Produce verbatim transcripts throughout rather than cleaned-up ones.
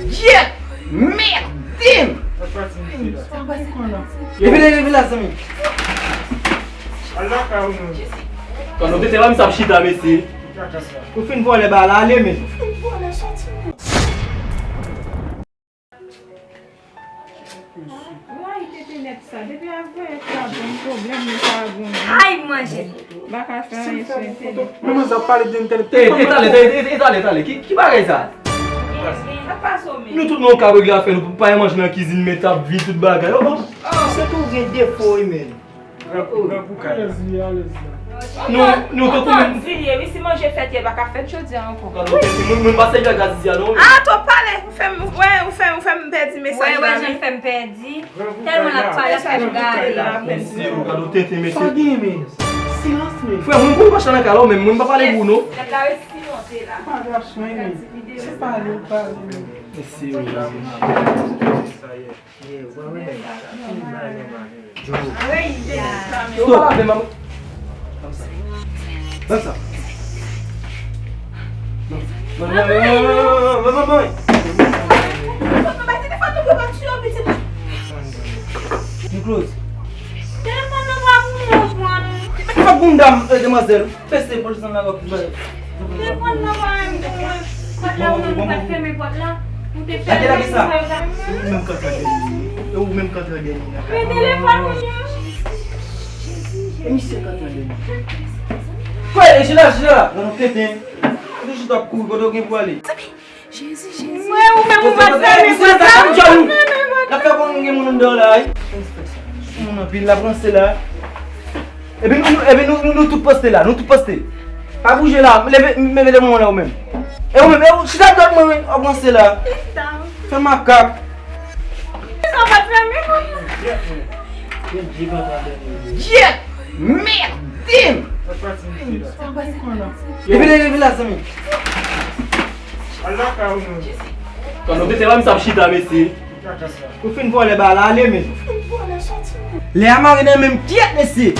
Gyèt! Mède m! Leve la, leve la, zanmi. Kòm nou te te pa m sa ap chita, mesye. Ou fin vòlè ba la, ale, men. Ay, tete nèt sa. Depi avè sa, bon pwoblèm, nou pa bon. Ay, manje. M pa ka fè anyen sou entènèt. Men mwen sa pale de entènèt. E, e, talè, e, e, e, talè, talè. Ki, ki bagay sa? Sa pase w menm? Nou tout nou ka regle afè nou, pa gen manje nan kizin, men tab, vin, tout bagay. Oh, oh. Se tou gen defo, wi, men. Grangou, grangou kay la. Alèz, alèz. Nou, nou tankou menm. Di l ye, wi, si manje fèt, ye pa ka fèt jodi a ankò. Gad ou tete, moun, moun pa sèvi ak gaz isi a non. Ah, twòp pale. Ou fè m, wè, ou fè, ou fè m pèdi mesaj la, wi. Wè, wè, jan l fè m pèdi. Tèlman l ap pale, l ap fè m gade. Mesye, ou gad ou tete, mesye. Sa gen, men? Silans, men. Frè, mwen konn pa chan nan kay la, men mwen pa pale pou ou non. Nèg la resi monte la. Pa gason, men. Se pale, pale, men. Mesye, ou la. Stop. Ban sa. Non, non, non. Telefòn nan pa pou mwen, pran. Mete fòk pou m dam, eh, demwazèl. Pese polis nan lagòp. Telefòn nan pa pou mwen. Pòt la, ou menm ou pa t fèmen pòt la. Ou te fèmen. Gade la, kisa? E ou menm k antre dènye. E ou menm k antre dènye nan kay. Men telefòn ou yo. E misye k antre dènye. Kwè, e chita, chita la. Nan nou tete. Ou te chita ap kouri, kote w gen pou ale? Jezi, Jezi. Mwen, ou menm ou pa t fèmen pòt la. Misye ta fè m djòl ou. N ap fè konnen gen moun anndan la, wi. Moun anpil la, pran se la. Epi nou, nou, epi nou, nou, nou tout poste la, nou tout poste. Pa bouje la, leve, leve de mwen la ou menm. E ou menm, e ou, chita dwat mwen, wi, w ap ranse la. Fè makak. Sa pa t fèmen, mwen. Gyèt! Mède m! Leve la, leve la, zanmi. Kòm nou te te pa m sa ap chita, mesye. Ou fin vòlè ba la, ale, men. Lè a mare nan men m, kyèt, mesye.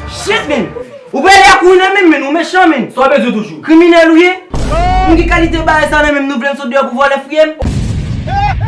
Shit, men. Ou prale a kouri nan men m, men. Ou mechan, men. Sa w bezwen toujou? Kriminèl ou ye? Moun ki kalite bagay sa nan men m, nou vle m sot deyò pou vòlè, friye m?